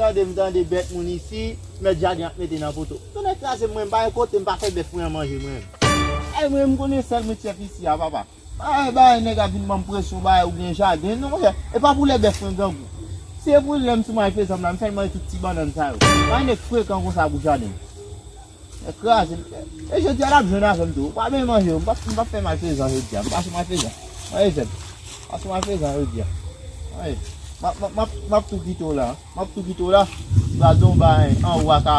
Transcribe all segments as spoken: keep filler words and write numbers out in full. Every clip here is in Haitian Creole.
Tande m tande bèt moun isi, mèt jaden ap mete nan poto. Tounen kraze m, mwen m pa gen kote m pa fè bèf mwen an manje mwen menm. Ay mwen m konnen sèl mwen chèf isi a papa. Ay bay nèg ap vin ban m presyon bay ou gen jaden. Non monchè, e pa pou lè bèf mwen grangou. Se pou lè m sou malfezan m la, m fè l manje tout ti bannann sa yo. Bay nèg frekan konsa pou jaden. Nèg kraze m. E jodi a l ap jwenn avè m tou. Ou pa benyen manje, m p ap, m p ap fè malfezan jodi a. M pa sou malfezan. Manje sèl. M pa sou malfezan jodi a. Manje. M ap, m ap, m ap, m ap tou kite w la. M ap tou kite w la. M pral don bay anwo a ka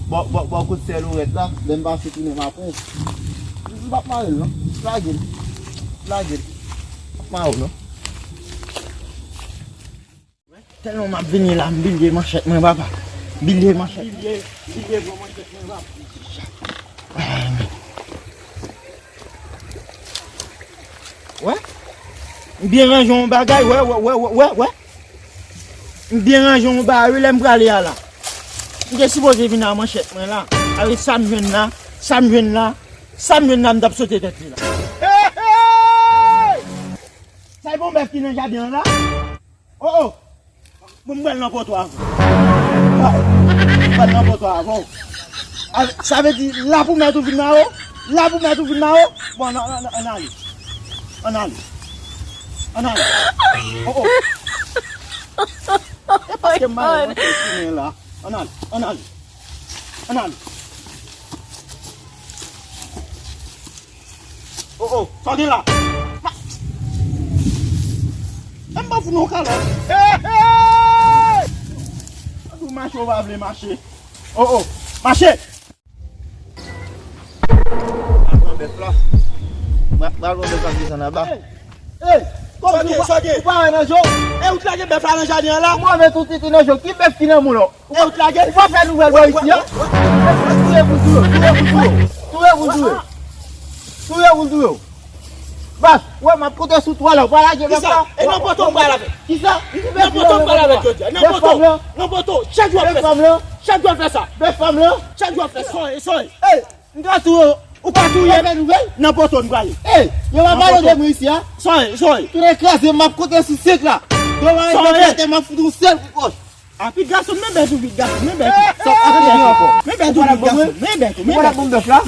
bò, bò, bò kote sè Lorèt la. Lè m pase tounen m ap pran w. M p ap mare l non. Lage l. Lage l. M ap mare w non. Tèlman m ap vini la, m bliye manchèt mwen, papa. M bliye manchèt. Bliye, bliye pran manchèt mwen, papa. Wè? M byen ranje yon bagay, wè, wè, wè, wè, wè, wè. M byen ranje yon bagay, wi, lè m prale a la. M te sipoze vin ak manchèt mwen la. Avèk sa m jwenn la, sa m jwenn la, sa m jwenn la, m t ap sote tèt li la. Hey, hey! Sa e bon bèf ki nan jaden an la? Oh, oh. Bon, m pral nan poto avan. Ah, m pral nan poto avan. Ah, sa vle di, la pou mèt ou vin mare w? La pou mèt ou vin mare w? Bon, ann, ann, ann, ann ale. Ann ale. Ann ale. Oh, oh. E paske m mare mwen ki men la. Ann ale, ann ale. Ann ale. Oh, oh, sa w gen la? Ma-, e m pa fout nan w kalòt. Hey, hey! Ou mache, ou pa vle mache. Oh, oh, mache! Al pran bèf la. Mwen, mwen al pran bèf la, m desann anba. Hey! Hey! Kòm si ou pa, ou pa wè nan je w? E ou t lage bèf la nan jaden an la? Ou move tout titi nan je w. Ki bèf ki nan mou la? Ou pa fè nouvèl bò isi a? Touye pou touye, touye pou touye. Touye pou touye. Touye pou touye. Bas, wè, m ap konte sou twa la, ou pa lage bèf la. E nan poto m pral avèk. Kisa? Nan poto m pral avèk jodi a. Nan poto. Nan poto. Chak jou w ap fè sa. Chak jou w ap fè sa. Bèf fanm lan. Chak jou w ap fè sa. Soy, soy. Ey, m ka touye w. Ou pa touye. Ou pa fè nouvèl? Nan poto m prale. Ey, yo pa pale de mwen isi a. Soy, soy. Tounen kraze, m ap konte sou senk la. Yo pa fè nouvèl, m ap fout yon sèl kou kòch. Api gason, men bèt ou vit gason, men bèt ou. Sa ap vini ankò. Men bèt ou vit gason, men bèt ou, men bèt ou. Ou pa bon bèf la?